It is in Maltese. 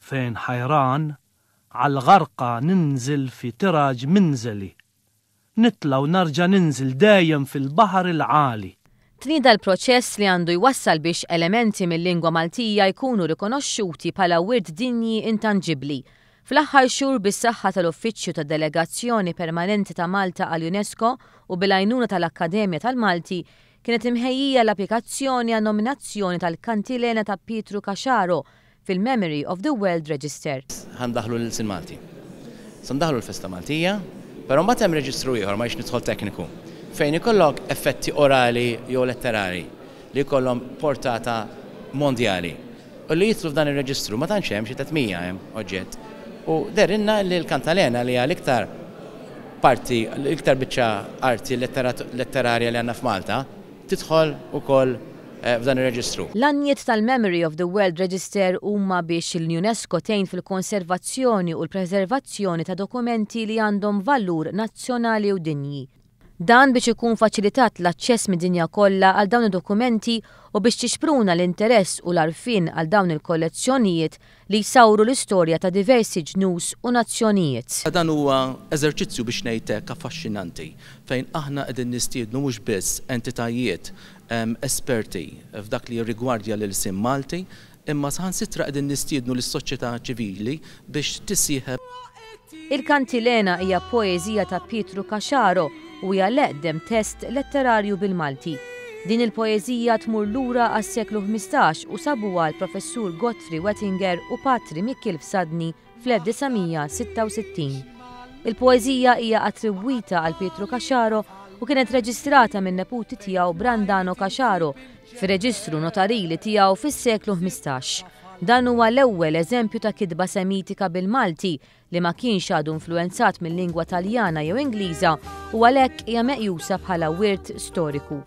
Fejn ħajran għall-gharqa ninżel fi tiraġ minżeli. Nitla' u narġa' ninżel dejjem fil-baħar il-għali. Tnieda l-proċess li għandu jwassal biex elementi mil-lingwa Maltija jkunu rikonoxxuti bħala wirt dinji intanġibbli. Fl-aħħar xhur bis-saħħa tal-Uffiċċju tad-Delegazzjoni Permanenti ta' Malta għall-UNESCO u bil-għajnuna tal-Akkademja tal-Malti kienet imħejjija l-applikazzjoni għan-nominazzjoni tal-Kantilena ta' Pietru Caxaro fil-Memory of the World Register. Ħa ndaħħlu l-ilsien Malti. Se ndaħħlu l-festa Maltija, però mbagħad hemm reġistru ieħor, ma rridx nidħol tekniku, fejn ikollok effetti orali jew letterari li jkollhom portata mondjali u li jidħlu f'dan ir-reġistru. Ma tantx hemm, xi 300 hemm oġġett. U dehrilna li l-kantalena li hija l-iktar parti, l-iktar biċċa arti letterarja li għandna f'Malta, tidħol ukoll f'dan ir-reġistru. L-għanjiet tal-Memory of the World Register huma biex l-UNESCO tgħin fil-konservazzjoni u l-preservazzjoni ta' dokumenti li għandhom valur nazzjonali u dinji. Dan biex ikun faċilitat l-aċċess mid-dinja kollha għal dawn id-dokumenti u biex tixpruna l-interess u l-għarfien għal dawn il-kollezzjonijiet li jsawru l-istorja ta' diversi ġnus u nazzjonijiet. Dan huwa eżerċizzju biex ngħid hekk affaxxinanti fejn aħna qegħdin nistiednu mhux biss entitajiet esperti f'dak li jirrigwardja l-ilsien Malti, imma saħansitra qegħdin nistiednu lis-soċjetà ċivili biex tissieħeb. Il-Kantilena hija poeżija ta' Pietru Caxaro u hija l-eqdem test letterarju bil-Malti. Din il-poeżija tmur lura għas-seklu 15 u sabuha l-Professur Godfrey Wettinger u Patri Mikiel Fsadni fl-1966. Il-poeżija hija attribwita għal Pietru Caxaro u kienet reġistrata min-neputi tiegħu Brandano Caxaro fir-reġistru notarili tiegħu fis-seklu 15. Dan huwa l-ewwel eżempju ta' kitba Semitika bil-Malti li ma kienx għadu influwenzat mil-lingwa Taljana jew Ingliża u għalhekk hija meqjusa bħala wirt storiku.